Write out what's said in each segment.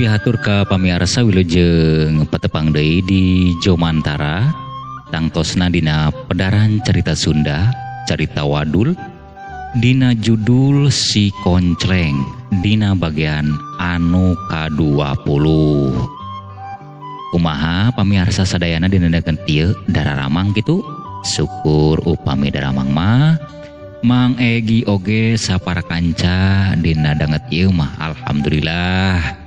Hatur ka pamiarsa wilujeng patepang deui di Jomantara tangtosna dina pedaran cerita Sunda, cerita wadul dina judul Si Koncleng dina bagian anu ka-20. Kumaha pamiarsa sadayana dina danten ieu dararamang kitu? Syukur upami daramang mah Mang Egi oge sapara kanca dina danget ieu mah alhamdulillah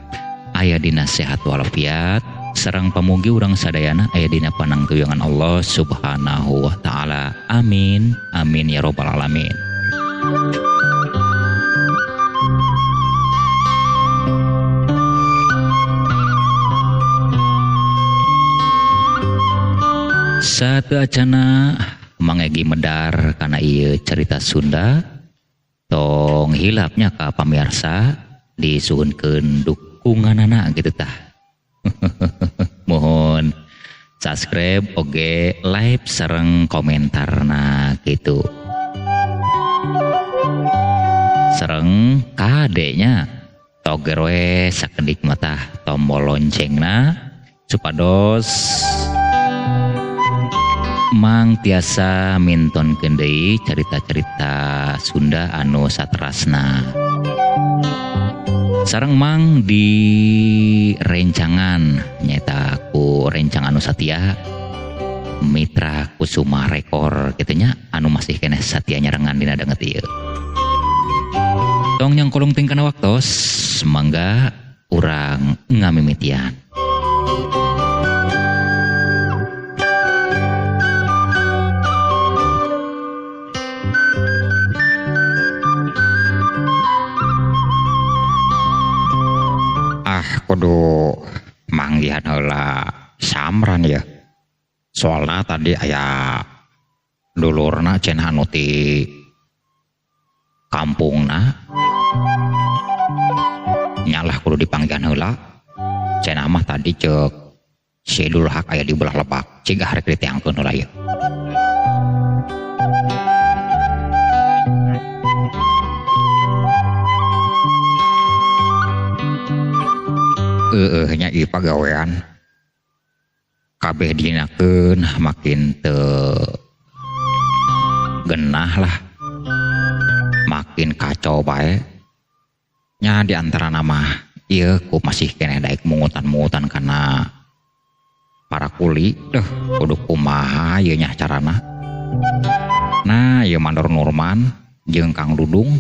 aya dina sehat walafiat sareng pamugi urang sadayana aya dina panangtuyangan Allah Subhanahu wa taala. Amin amin ya robbal alamin. Satu acana Mang Egi medar karena ieu cerita Sunda tong hilapnya ka pamiarsa disuhunkeun dukunganana gitu tah. Mohon subscribe oge like sareng komentarna gitu. Sareng kadenya toger we sakedik mah tombol loncengna supados Mang tiasa mintonkeun deui carita-carita Sunda anu saterasna. Sareng Mang di rencangan nyaeta ku rencang anu satia Mitra Kusuma Rekor kitu nya anu masih keneh satia nyarengan dina danget ieu. Tong nyangkolong ting kana waktos mangga urang ngamimitian. Kudu manggihan heula Samran ya. Soalna tadi aya dulurna cenah anu ti kampungna nyalah kudu dipanggihan heula. Cenah mah tadi ceuk si Dul Hak aya di belah lebak cigah rek diteangkeun heula ieu. Nya ieu pagawean kabeh dinakeun makin teu genah lah, makin kacau bae nya. Di antara nama ieu ku masih keneh daek mungutan-mungutan kana para kuli deh kudu kumaha ieu nya carana. Nah ieu Mandor Nurman jeung Kang Dudung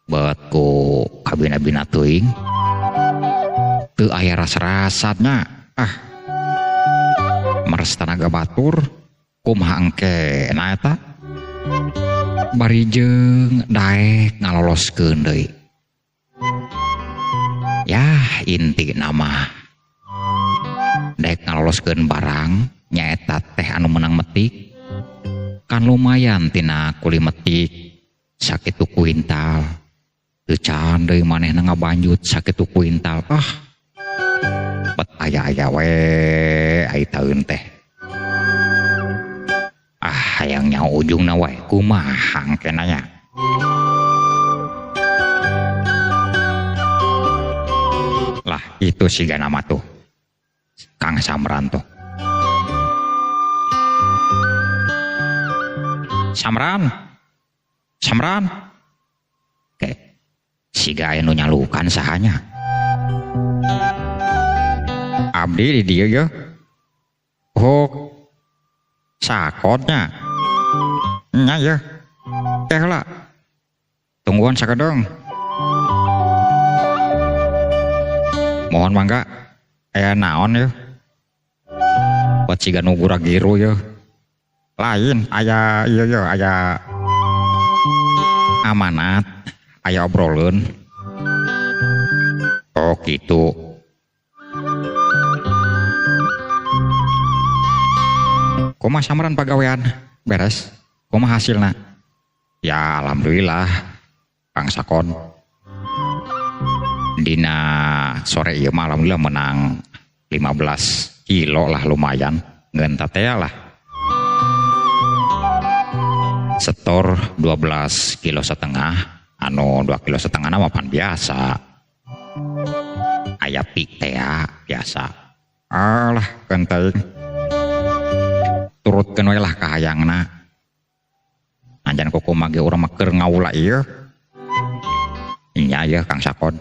bet ku kabina-bina teuing teu aya rasa-rasatnya. Ah meres tanaga batur kumaha engke na eta bari jeung daek ngaloloskeun deui. Yah inti nama daek ngaloloskeun barang nyaeta teh anu menang metik kan lumayan tina kuli metik sakitu kuintal teu can deui manehna ngabanjut sakitu kuintal. Ah bet aya-aya we ai taeun teh. Ah hayang nyaho ujungna wae kumaha engkena nya. Lah itu siga nama tuh Kang Samran tuh. Samran Samran ke siga aya nu nyalukan sahanya. Abdi di dieu ye. Oh sakotnya nya ye. Teh lah tungguan sakedeng. Mohon mangga aya naon ye. Buat siga nu gura-giru ye. Lain aya ieu ye aya amanat aya obroleun. Oh gitu. Kumaha Samran pagawean beres? Kumaha hasilna? Ya alhamdulillah Kang Sakon. Dina sore ieu mah alhamdulillah menang 15 kilo lah lumayan. Ngeun tatea lah. Setor 12 kilo setengah anu 2 kilo setengah mah pan biasa. aya pik teh biasa. Alah kenteng. Turutkeun we lah kahayangna. Anjan kuku mage urang mah keur ngaula ieu. Nya ieu Kang Sakon.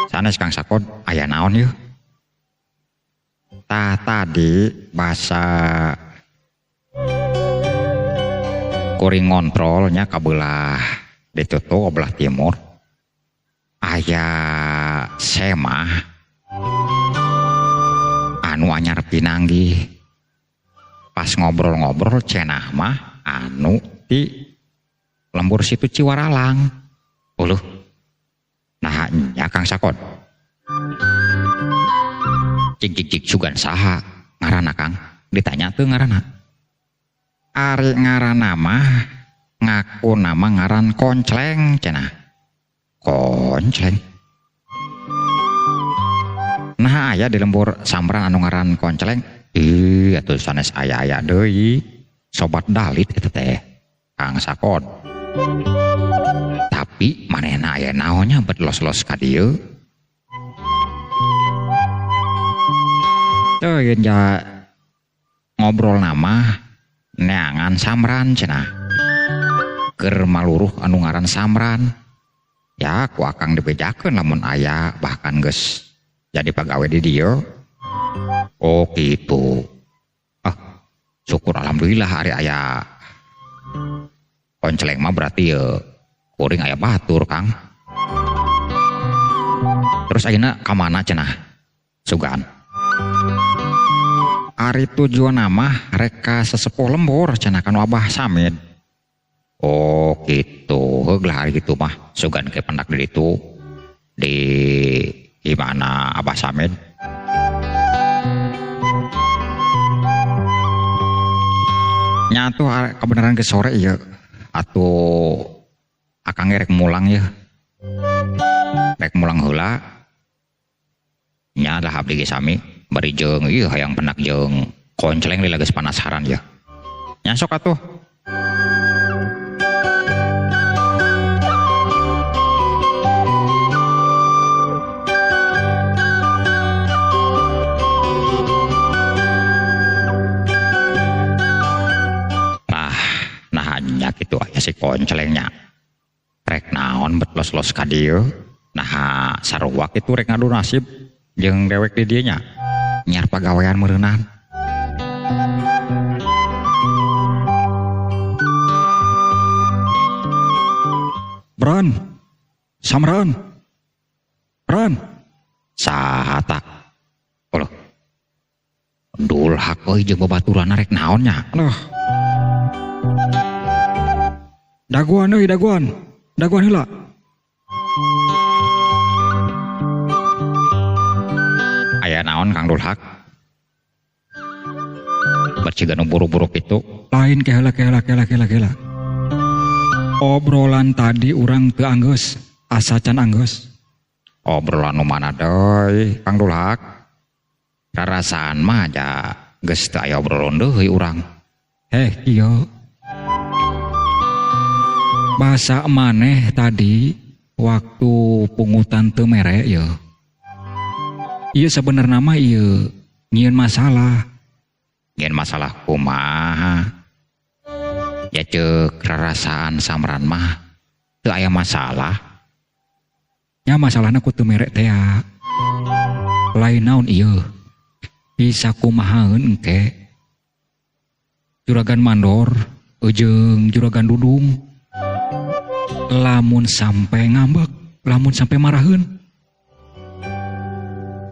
Sanes Kang Sakon aya naon ieu? Tah tadi basa kuring ngontrolnya ka belah ditutup belah timur. Aya semah anu anyar pinanggih. Pas ngobrol-ngobrol cenah mah anu di lembur situ Ciwaralang. Uluh. Nah nya Kang Sakon. Cik-cik sugan saha ngaranna Kang? Ditanya teu ngaranna. Ari ngaranna mah ngaku nama ngaran Koncleng cenah. Koncleng. Nah aya di lembur Samran anu ngaran Koncleng. Ih atuh sanes aya-aya deui. Sobat Dalit eta teh Kang Sakon. Tapi manehna aya naonnya bet los-los ka dieu. Teu ja ngobrol nama neangan Samran cenah. Keur maluruh anu ngaran Samran. Ya ku akang dibejakeun lamun aya bahkan geus jadi pagawe di dieu. Oh gitu. Ah, syukur alhamdulillah ari aya Koncleng mah berarti ya kuring aya batur Kang. Terus ayeuna ka mana cenah? Sugan. Ari tujuan mah rek ka sesepuh lembur cenah kanu Abah Samid. Oh gitu. Heug lah ari kitu mah sugan ke pendak di ditu di imana Abah Samid. Nyatu kebenaran ke sore ya atuh akang rek mulang ya. Rek mulang heula. Nya lah abdi ge sami bari jeung ieu hayang pendak jeung Koncleng lila geus panasaran ya. Nya sok atuh. Nah nya kitu aya si Konclengnya. Rek naon bet los-los ka dieu. Nah sarua kitu rek ngadu nasib jeung dewek di dieu nya. Nyiar pagawean meureunan. Bran, Samran, Bran. Saha ta? Uluh. Dulhak euy jeung babaturanna rek naon nya? Aduh. Daguan euy, daguan. Daguan heula. Aya naon Kang Dulhak? Berciga nu buru-buru kitu. Lain keheula keheula keheula keheula keheula. Obrolan tadi urang teu anggeus, asa can anggeus. Obrolan nu mana deui Kang Dulhak? Rarasaan mah ja geus teu aya obrolan deui urang. Heh kieu. Basa maneh tadi waktu pungutan teu mere ye. Ieu sabenerna mah ieu nyieun masalah. Nyieun masalah kumaha? Ya ceuk rarasaan Samran mah teu aya masalah. Nya masalahna ku teu mere teh. Lain naon ieu? Bisa kumahaeun engke? Juragan Mandor jeung Juragan Dudung. Lamun sampai ngambek, lamun sampai maraheun.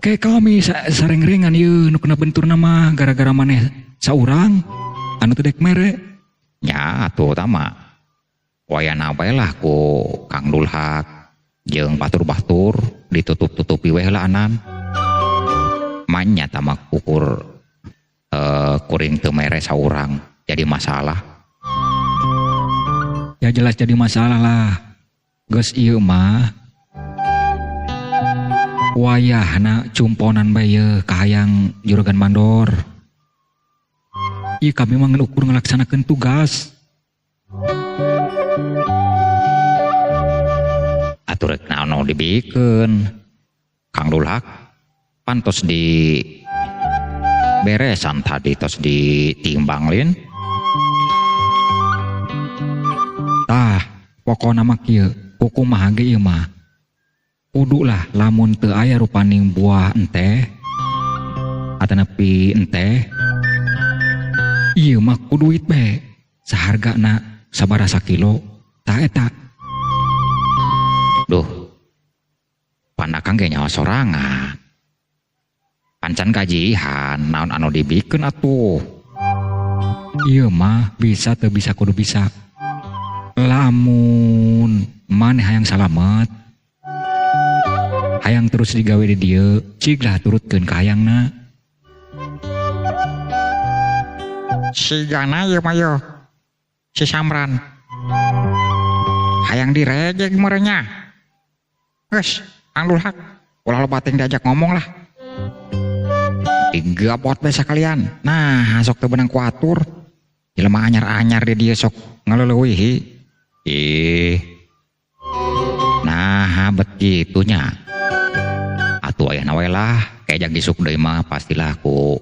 Kayak kami sareng-rengan ieu nu kena benturna mah gara-gara maneh saurang anu teu dek mere. Nya atuh tama. Wayana bae lah ku Kang Dulhak jeung batur-batur ditutup-tutupi we heula anan. Manya tama ukur kuring teu mere saurang jadi masalah. Ya jelas jadi masalah lah. Geus ieu mah wayahna cumponan bae ye kahayang Juragan Mandor. Ieu kami mah ngan ukur ngalaksanakeun tugas. Atuh rek naon dibikeun. Kang Dulhak pantos di beresan tadi tos ditimbang lin. Tah, pokona mah kieu, kumaha ge ieu mah. Kudu lah lamun teu aya rupaning buah enteh atanapi enteh ieu mah ku duit bae sahargana sabaraha sakilo tah eta. Duh, pandakang ge nyawa sorangan. Pancan gajihan naon anu dibikeun atuh. Ieu mah bisa teu bisa kudu bisa. Lamun maneh hayang salamet, hayang terus digawe di dieu, ciglah turutkeun ka hayangna. Sigana ieu mah yo. Si Samran. Hayang direjeg merenya. Geus, Kang Dulhak, ulah loba teuing diajak ngomong lah. Digabot bae sakalian. Nah, sok teu beunang ku atur. Jelema anyar-anyar di dieu sok ngaleuweuhi. Ih. Nah, bet kitunya. Atuh ayahna we lah, kayak jag isuk deui mah pastilah ku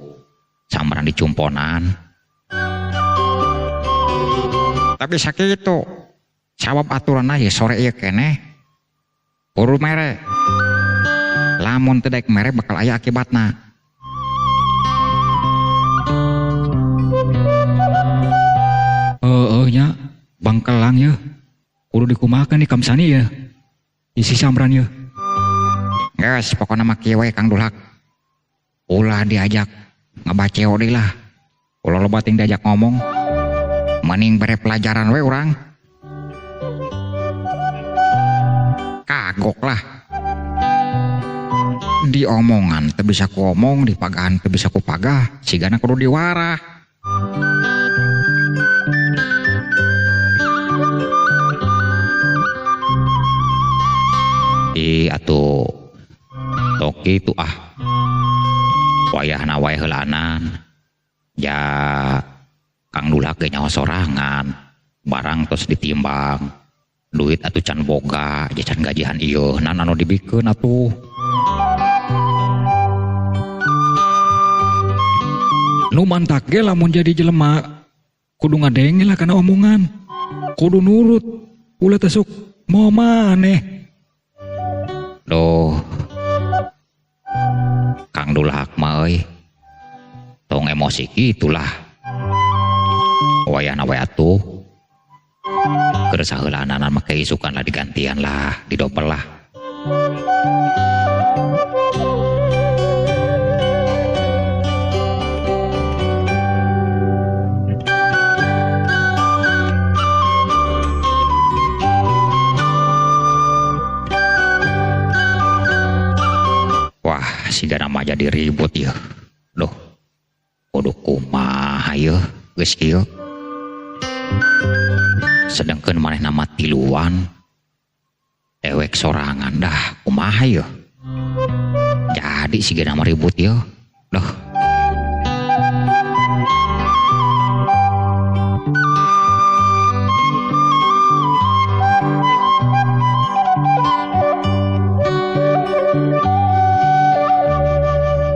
Samran dicumponan. Tapi sakitu. Sabab aturanna ye sore ieu keneh kudu mere. Lamun teu daek mere bakal aya akibatna. Heeh nya, bangkelang ye. Kudu dikumahakeun di Kamsani ye. Isi Samran ye. Geus pokona mah kieu we Kang Dulhak. Ulah diajak ngabaceo deui lah. Ulah loba teuing diajak ngomong. Mending bere pelajaran we urang. Kagok lah. Diomongan teu bisa ku omong, dipagahan teu bisa ku pagah, sigana kudu diwarah. Ih atuh toki tu ah. Wayahna wae heulaanan. Ja Kang Dulhak ge nyawa sorangan. Barang tos ditimbang. Duit atuh can boga, ja can gajihan ieu, naon anu dibikeun atuh. Nu mantak ge lamun jadi jelema kudu ngadenge lah kana omongan. Kudu nurut, ulah teh sok moal maneh. Duh. Kang Dulhak mah euy. Tong emosi kitulah. Wayahna we atuh. Keur saheulaanan mah isukan lah digantian lah, didobel lah. Wah, sigana mah jadi ribut ya. Duh. Kudu kumaha yeuh geus kieu. Sedangkan manehna mah tiluan. Dewek sorangan dah kumaha yeuh. Jadi sigana mah ribut yeuh. Duh.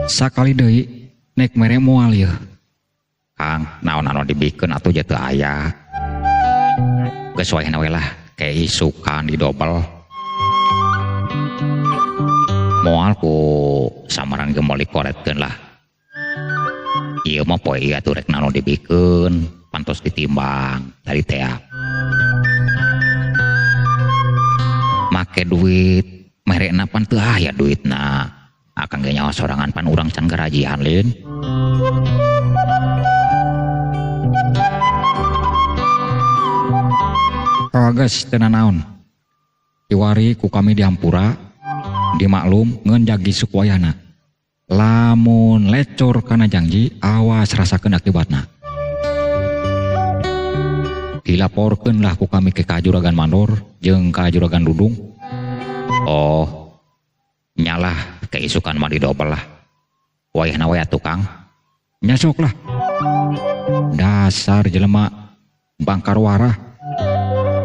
Sakali deui nek mere moal yeuh. Kang, naon anu dibikeun atuh ja teu aya. Geus wayahna we lah, kayak isukan didobel. Moal ku Samran ge moal dikoretkeun lah. Ieu mah poe ieu atuh rek naon dibikeun, pantos ditimbang tadi teh. Make duit merekna pan teu aya duitna. Akang ge nyawa sorangan pan urang can garajihan lin. Oh geus teu nanaon. Kiwari ku kami dihampura, dimaklum ngeun jagi isuk wayahna. Lamun lecor kana janji awas rasakeun akibatna. Dilaporkeun lah ku kami ke Kajuragan Mandor jeung Kajuragan Dudung. Oh, nyalah keisukan mah didobel lah. Wayahna we atuh Kang. Nya sok lah. Dasar jelema bangkar warah.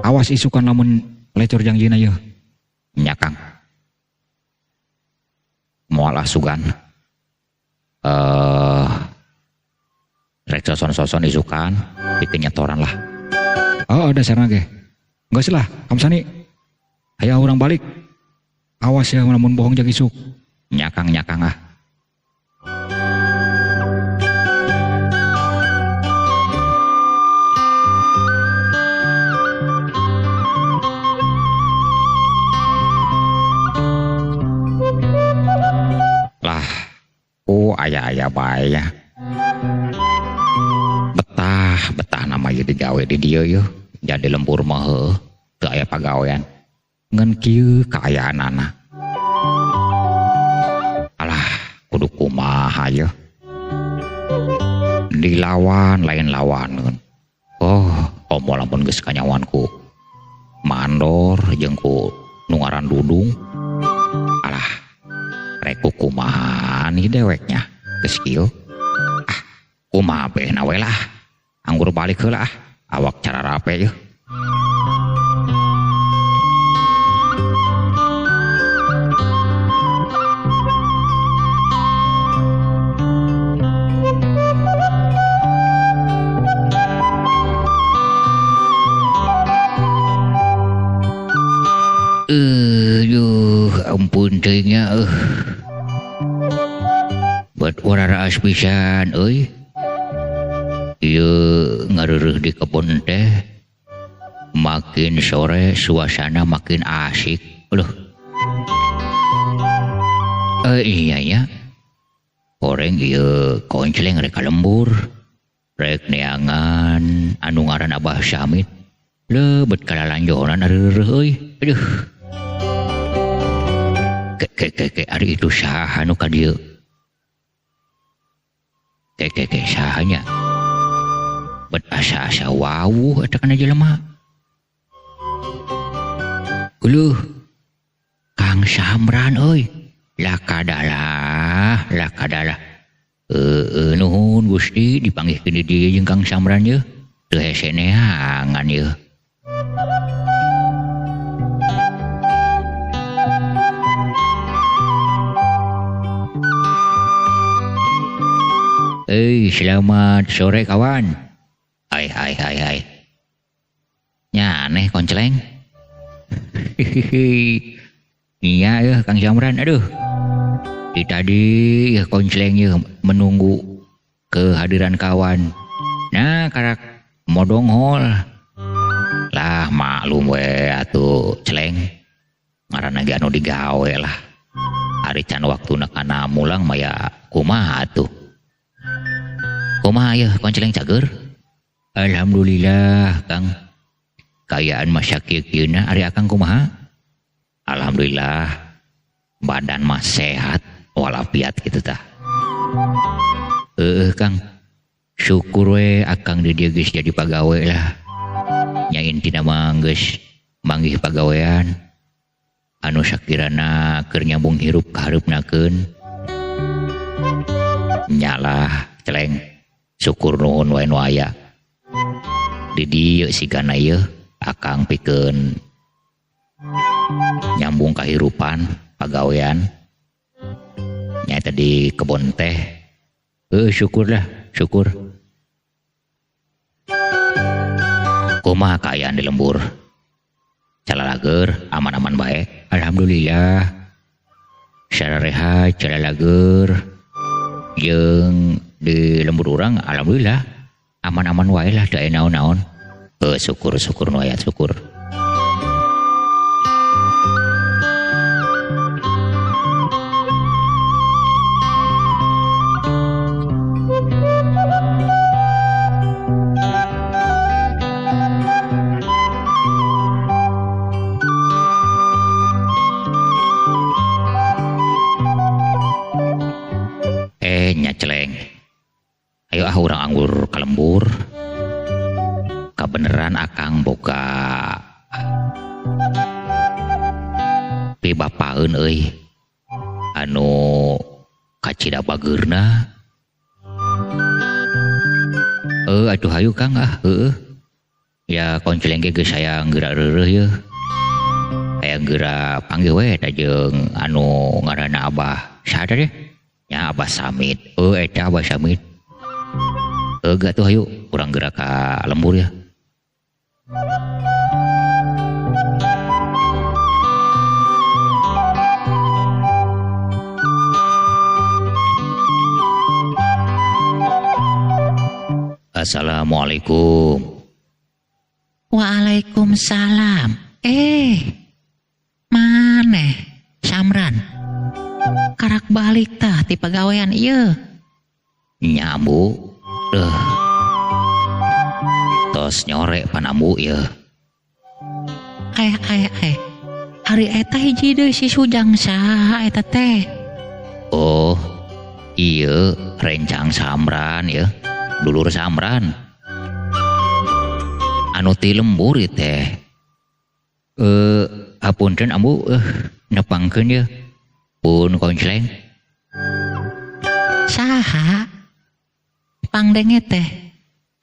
Awas isukan lamun lecor jangjina yeuh. Nya Kang. Moal asugan. Rek soson-soson isukan pikeun nyetoran lah. Oh, dasarna ge. Geus lah, Kamsani. Aya urang balik. Awas ya lamun bohong jag isuk. Nyakang-nyakang ah. Lah, oh aya-aya bae ya. Betah nama ieu digawe di dieu yeuh. Jadi lembur mah heueuh, teu aya pagawean. Ngan kieu kaayaanana. Alah, kudu kumaha yeuh. Dilawan lain lawaneun. Oh, komo lamun geus kanyawanku mandor jeung ku nu ngaran Dudung. Alah, rek kumaha nih deweknya geus kieu. Ah, kumaha behna we lah. Anggur balik heula ah, awak cara rape yeuh. Aduh, ampun teuing nya Buat wararaas pisan euy. Ieu ngareureuh di kebon teh. Makin sore suasana makin asik. Aduh. Iya ya. Goreng ieu konceleng rek ka lembur. Rek neangan anu ngaran Abah Samit. Lebet kalalanjonan areureureuh euy. Aduh. Ke ari itu saha nu ka dieu? Ke saha nya? Bet asa-asa wawuh eta kana jelema. Uluh. Kang Samran euy. Lakadalah, lakadalah. Nuhun Gusti dipanggihkeun di dieu jeung Kang Samran yeuh. Teu hese neangan yeuh. Selamat sore kawan. Hai hai hai hai. Nya aneh konceleng. Iya ya Kang Samran, aduh. Di tadi ya konceleng ya menunggu kehadiran kawan. Nah, karak modong hol. Lah maklum we atuh celeng. Ngaranna ge anu digawe lah. Ari can waktuna kana mulang mah ya kumaha atuh. Kumaha yeuh konceleng cager? Alhamdulillah Kang. Kaayaan mah sakieu-kieuna ari akang kumaha? Alhamdulillah badan mah sehat walafiat kitu tah. Heueuh Kang. Syukur we akang di dieu geus jadi pagawe lah. Nya intina mah geus manggih pagawean anu sakirana keur nyambung hirup kahareupnakeun. Nyalah celeng. Syukur nuhun wae nu aya. Di dieu sigana ieu akang pikeun nyambung kahirupan pagawean nyaeta di kebon teh. Syukurlah, syukur. Kumaha kaayaan di lembur? Calalager, aman-aman bae. Alhamdulillah. Sararehat calalager. Jeung di lembur urang alhamdulillah aman-aman wae lah teu aya naon-naon. Syukur-syukur nu aya syukur. Nya celeng. Ayo ah urang anggur ka lembur. Kabeneran akang boga pibapaeun euy anu kacida bageurna. Atuh hayu Kang ah heueuh. Ya konceleng ge geus hayang geura reureuh yeuh. Hayang Hayang geura panggil we eta jeung anu ngaranna Abah saha teh? Nya Abah Samit. Oh eta Abah Samit. Gak tuh hayu urang geura ka lembur ya. Assalamualaikum. Waalaikumsalam. Maneh Samran. Karak balik tah ti pagawean ieu. Nya Ambu. Tos nyore pan Ambu ieu. Ari eta hiji deui si Sujang saha eta teh? Oh, ieu rencang Samran ieu. Dulur Samran. Anu ti lembur ieu teh. Apunten Ambu, nepangkeun ye. Pun koncleng. Saha? Pangdenge teh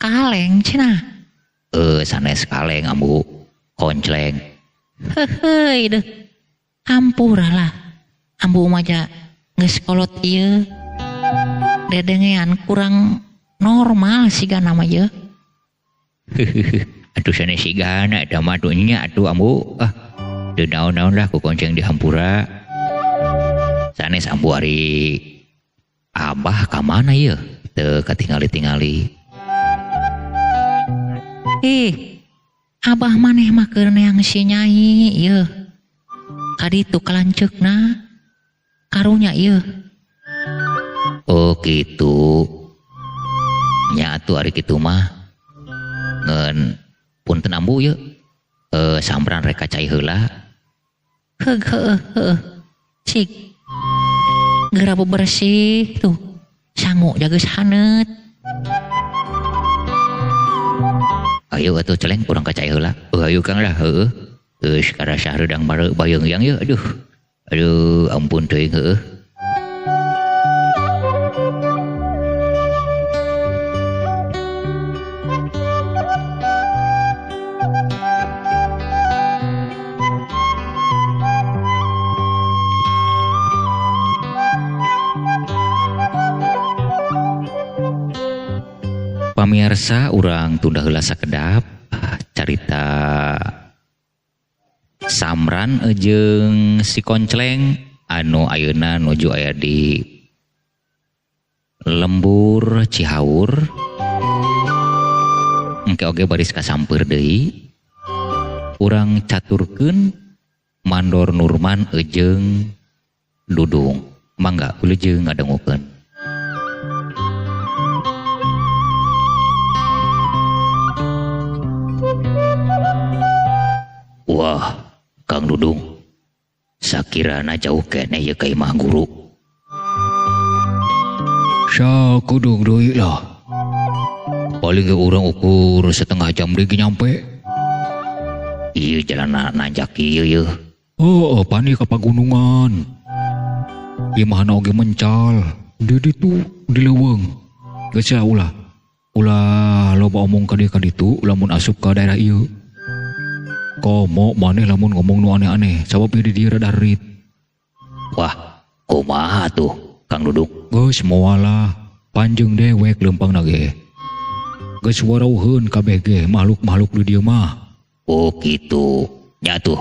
kaleng cenah. Sanes kaleng Ambu, koncleng. Heuheuy deuh. Ampura lah. Ambu mah ja geus kolot ieu. Dedengean kurang normal sigana mah ye. Atuh sanes sigana eta mah atuh nya atuh Ambu. Ah, teu naon-naon lah ku konceng di hampura. Sanes Ambu ari Abah ka mana ieu? Teu katingali-tingali. Ih, Abah maneh mah keur neang si Nyai ieu. Kaditu kalanceukna. Karunya ieu. Oh kitu. Nya atuh ari kitu mah. Ngeun punten Ambu ieu. Samran rek ka cai heula. Heuh heuh. Cik. Geura bebersih tuh. Sangu jaga haneut. Ayo atuh celeng urang ka cai heula. Ayo Kang lah heueuh. Geus karasa hareudang bare bayeung yang ieu aduh. Aduh ampun teuing heueuh. Pamiarsa urang tunda heula sakedap carita Samran jeung si Koncleng anu ayeuna nuju aya di lembur Cihaur. Engke oge baris kasampeur deui. Urang caturkeun Mandor Nurman jeung Dudung. Mangga wilujeng ngadangukeun. Wah, Kang Dudung, sakirana jauh keneh ieu ka imah guru. Sakudung deui lah. Paling ge urang ukur setengah jam deui nyampe. Ieu jalan nanjak ieu yeuh. Oh, pani ka pagunungan. Imahna oge mencal. Di ditu di leuweung. Geus lah ulah. Ulah loba omong ka dieu ka ditu lamun asup ka daerah ieu. Komo maneh lamun ngomong nu aneh-aneh sabab ieu di dieu rada rit. Wah, kumaha tuh Kang Dudung? Geus moal lah, panjeung dewek leumpangna ge. Geus warauheun kabeh ge makhluk-makhluk di dieu mah. Oh kitu, nya tuh.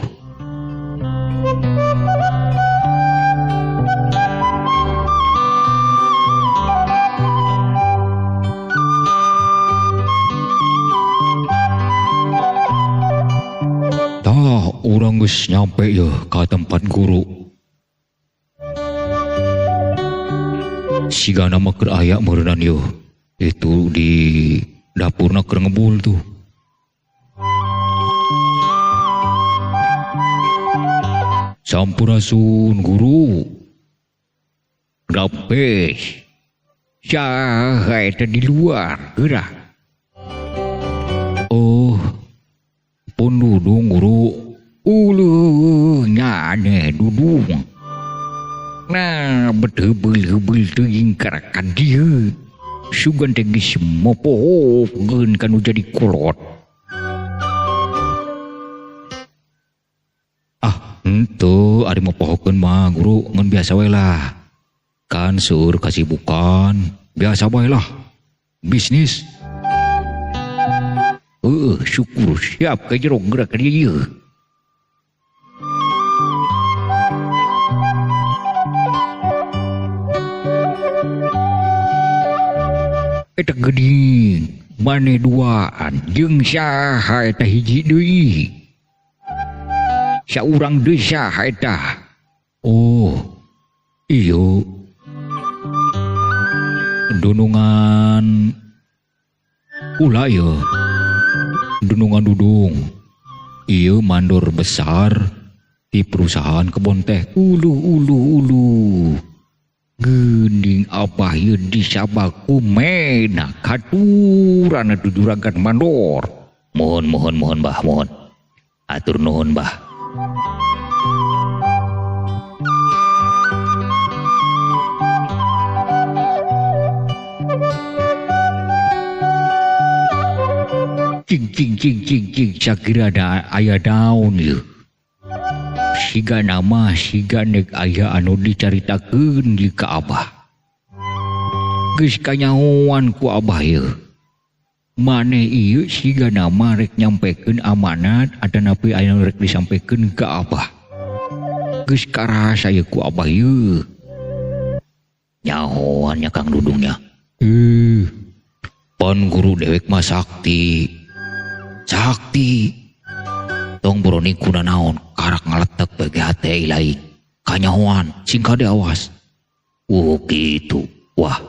Tah, urang geus nyampe yeuh ka tempat guru. Sigana mah keur aya meureunnan yeuh. Itu di dapurna keur ngebul tuh. Sampurasun guru. Rampes. Saha eta di luar geura. Oh, pun Dudung guru. Uluh nya aneh Dudung. Nah, beteubel-heubel teuing karakan dieu. Sugan teh geus mopohokeun kanu jadi kolot. Ah, Henteu ari mopohokeun mah guru ngan biasa we lah. Kan seueur kasibukan, biasa bae lah. Bisnis. Heueuh, syukur siap ka jero geura ka dieu ieu. Eta geuning maneh duaan jeung saha eta hiji deui. Saurang deui saha eta? Oh, iya. Dunungan kula ieu. Dunungan Dudung. Ieu mandor besar di perusahaan kebon teh. Uluh uluh uluh. Geuning abah ieu disabak ku mena katuran atuh juragan mandor. Mohon mohon mohon bah mohon. Atur nuhun bah. Cing cing cing cing cing sakira da aya daun ieu. Siga nama siga nek aya anu dicaritakeun di ka abah. Geus kanyahoan ku abah ieu. Maneh ieu siga nama rek nyampekeun amanat atanapi aya rek disampekeun ka abah. Geus karasa ieu ku abah ieu. Nyahoan nya Kang Dudungnya. Pan guru dewek mah sakti. Sakti. Tong boroni kuna naon karak ngaletek bagi hati ilahi kanyahoan sing kade awas. Oh gitu. Wah,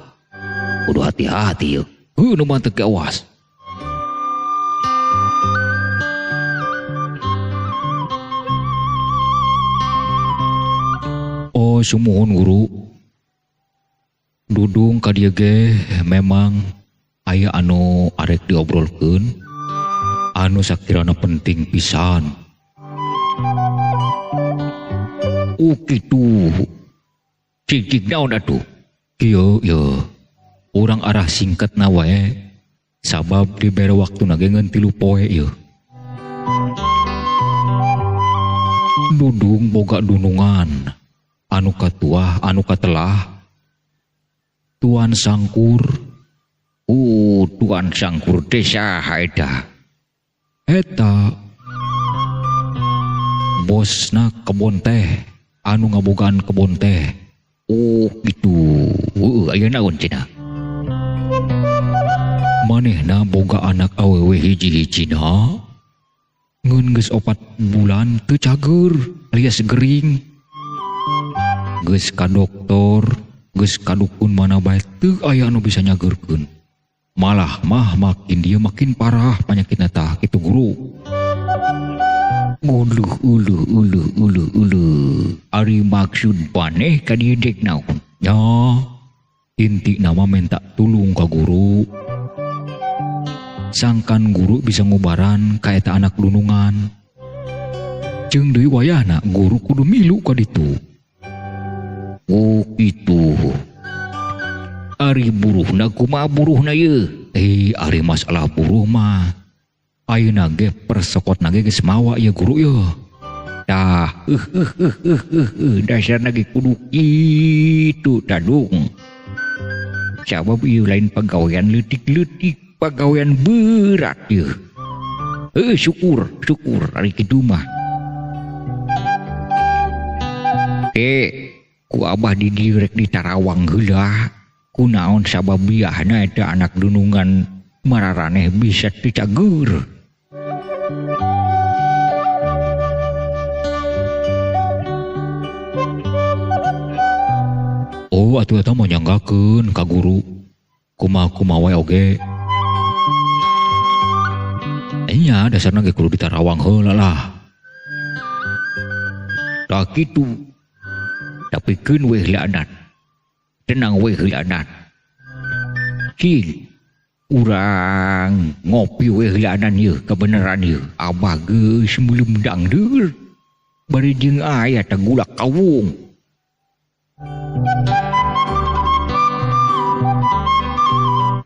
kudu hati-hati yeuh. Heuh nu mantep ge awas. Oh sumuhun guru. Dudung ka dieu ge memang aya anu arek diobrolkeun. Anu sakirana penting pisan. Oh kitu. Cicik naon atuh? Kieu ye. Urang arah singkatna wae. Sabab dibere waktuna ge ngan 3 poe ieu. Dudung boga dunungan. Anu katuah, anu katelah. Tuan Sangkur. Tuan Sangkur teh saha eta? Eta bosna kebon teh, anu ngabogaan kebon teh. Oh gitu. Heueuh aya naon cenah? Manehna boga anak awewe hiji-hijina. Ngeun geus 4 bulan teu cager alias gering. Geus ka doktor, geus ka dukun mana bae teu aya anu bisa nyageurkeun. Malah mah makin dia makin parah penyakitna tah kitu guru. Uluh uluh uluh uluh uluh. Ari maksud maneh ka dieu dek naon? Nya, inti nama minta tulung ka guru. Sangkan guru bisa ngubaran ka eta anak dunungan. Jeung deui wayahna guru kudu milu ka ditu. Oh kitu. Ari buruhna kumaha buruhna ieu? Ari masalah buruh mah ayeuna ge persekotna ge geus mawa ieu guru ieu. Tah, dasarna ge kudu kitu tadung. Sabab ieu lain pagawean leutik-leutik, pagawean berat ieu. Syukur, syukur ari kitu mah. Ku abah di dieu rek di Tarawang heula. Kunaon sabab biahna eta anak dunungan mararaneh bisa teu cager. Oh atuh eta mah nyanggakeun ka guru. Kumaha-kumaha wae oge. Nya dasarna ge kudu di Tarawang heula lah. Tah kitu. Tapi keun weh laknat. Tenang weh laknat. Cil, urang ngopi weh laknat ieu kebenaran ieu. Abah geus meuleum dangdeur. Bari jeung aya teh gula kawung.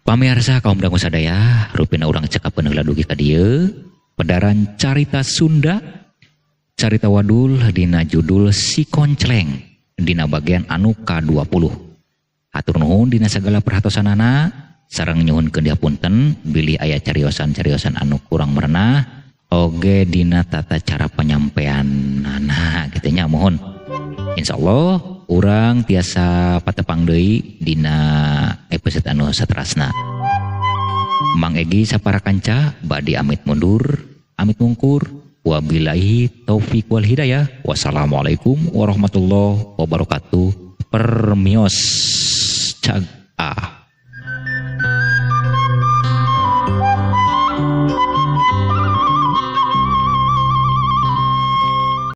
Pamirsa kaum dangu sadaya, rupina urang cekapeun heula dugi ka dieu. Pedaran carita Sunda, Carita wadul dina judul Si Koncleng dina bagian anu ka-20. Hatur nuhun dina sagala perhatosanana sareng nyuhunkeun dihapunten bilih aya cariosan-cariosan anu kurang merenah oge dina tata cara penyampaianana kitu nya mohon. Insyaallah urang tiasa patepang deui dina episode anu saterasna. Mang Egi sapara kanca bade amit mundur, amit mungkur. Wabillahi taufik wal hidayah. Wassalamualaikum warahmatullahi wabarakatuh. Permios cag ah.